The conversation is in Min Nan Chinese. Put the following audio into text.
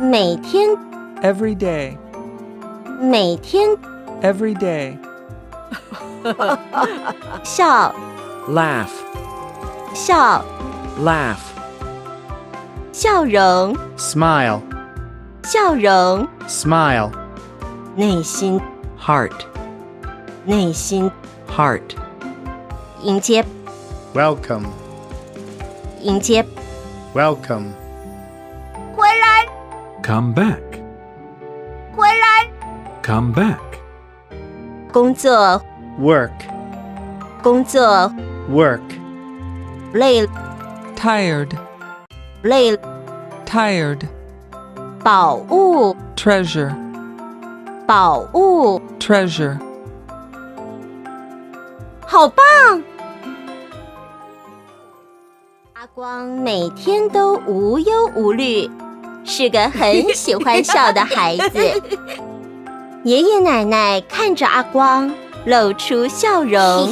每天， Every day. 每天。 Every day. 笑， Laugh. 笑， Laugh. 笑容， Smile. 笑容。 Smile. 內心， Heart. 內心。 Heart. 迎接， Welcome. 迎接。 Welcome. 回來， Come back. 回來。 Come back. 工作， Work. 工作。 Work. 累， Tired. 累。 Tired. 寶物， Treasure. 寶物。 Treasure. 好棒！阿光每天都無憂無慮，是個很喜歡笑的孩子。爺爺奶奶看着阿光，露出笑容。